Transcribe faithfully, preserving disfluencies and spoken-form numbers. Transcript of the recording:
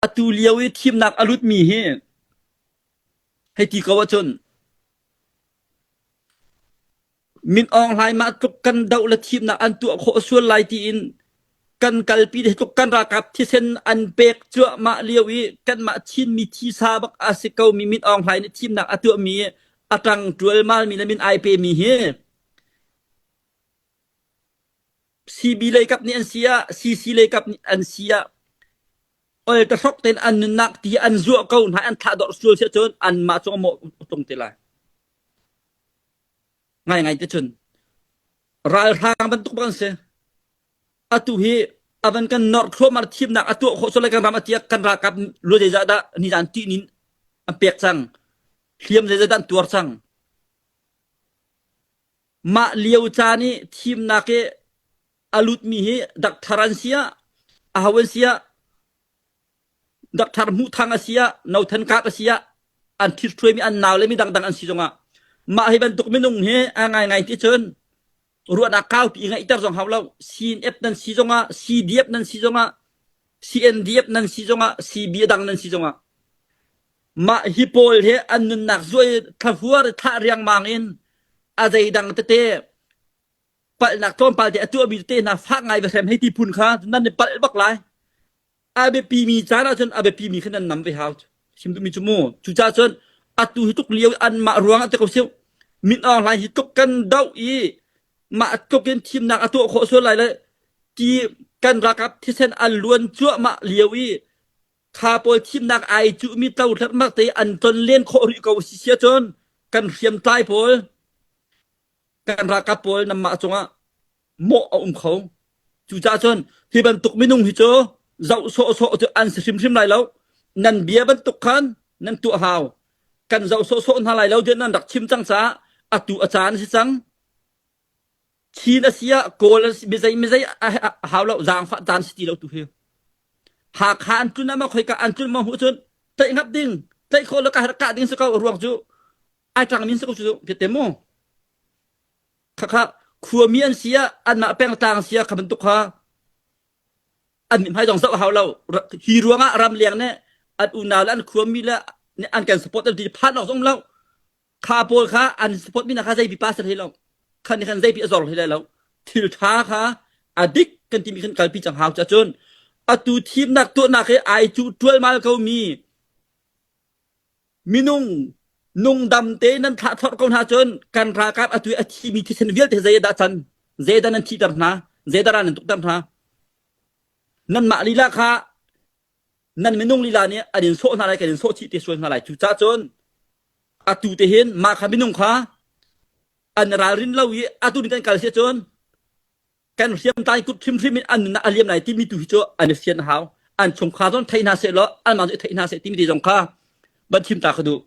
Atu lio i thimnak a lutmi hi hei ti ko ahcun, Min Aung Hlaing mah tluk kan doh le thimnak an tuah khawh sual lai tiin kan kalpi hi tluk kan ralkap thisen an pek cuahmah lio i kanmah Chin mithi sa bak a si komi Min Aung Hlaing nih thimnak a tuahmi a ṭang ṭualmalmi le min aa pemi hi C B leikap nih an si ah, C C leikap nih an si ah, ol ta hrawk tein an nunnak ti an zuah ko hna, an thlah dorh sual si ahcun anmah cungah mawh a tlung te lai. Ngaingai te cun ralhrang bantuk bak an si. Atu hi a van kan norh thluahmah thimnak a tuah khawh sual lai kan ram a tiak kan ralkap lua zeizah dah nizan ṭih nin an pek cang, hliam zeizah dah an tuar cang. Mah lio ca nih thimnak i a lutmi hi doctor an si ah, aho an si ah, doctor hmuhthang a si ah, nothan kap a si ah, an thil hruaimi an nau le mi dangdang an si zongah, mah hi bantuk minung hi a ngaingai ti cun ruahnak kaupi i ngeihter zong hau lo. C N F nan si zongah, C D F nan si zongah, C N D F nan si zongah, C B a dang nan si zongah, mah hi pawl he an nunnak zuai thlahuar i thlah riangmang in a zeidang tete palhnak tlawmpal te a tuahmi tete hna fak ngai va hrem hei ti phun kha nan i palh bak lai. A biapimi caan ahcun a biapimi kha nan nam ve hau. Sim duhmi cu mu. Cucaah cun atu hi tluk lio i anmah ruang ah te ko sio. Min Aung Hlaing hi tluk kan doh i mah tluk in thimnak a tuah khawh sual lai le ti kan ralkap thisen an luan cuahmah lio i kha pawl thimnak aa cuhmi tlo hlerhmah te an tlon len khawh rih ko a si si ahcun kan hriamtlai pawl, kan ralkap pawl nanmah cungah mawh a um kho. Cucaah cun hi bantuk minung hi cu zoh sawhsawh cu an si hrimhrim lai lo. Nan bia bantuk khan nan tuah hau. Kan zoh sawhsawh hna lai lo tiah nan rak chim cang caah atu a caan a si cang. Chin a si ah, Kawl a si, mizei, mizei a, a, a hau lo, zaangfah caan a si ti lo tu hi. Hakha an tlun ah maw, khoika an tlun maw hmuh cun tlaih ngap ding, tlaih khawh lo ka herh kah ding si ko ruang cu aa ṭangmi an si ko cu, vialte mu. Khakha khuami an si ah, anmah pengtlang si ah, kha bantuk kha an mithmai zong zoh hau lo. Ra-, hi ruangah ramleng nih an unau le an khuami le nih an kan support an ti phan awk zong um lo. Kha pawl kha an support mi hna kha zeipi pastor hi lo. Khan nih khan zeipi a zor hi lai lo. Thil ṭha kha a dik kan timi khan kalpi cang hau. Cacun atu thimnak tuahnak he aa cu ṭualmal ko mi minung nungdam te nan thlah thorh ko hna cun kan ralkap atu a thimi thisen vialte zei dah can, zei dah nan thihter hna, zei dah ral nan tukter hna. Nanmah lila kha nan minung lila nih an in sawh hna lai, kan in sawh chih te sual hna lai. Cucaah cun atu te hin mah kha minung kha an ralrin lo i atu nih kan kal si ahcun kan hriamtlai kut hrimhrim in an nunnak a liam lai timi tu hi cu an i fian a hau. An chungkhar zong theih hna seh law, anmah zong i theih hna seh timi te zong kha van chim ta ka duh.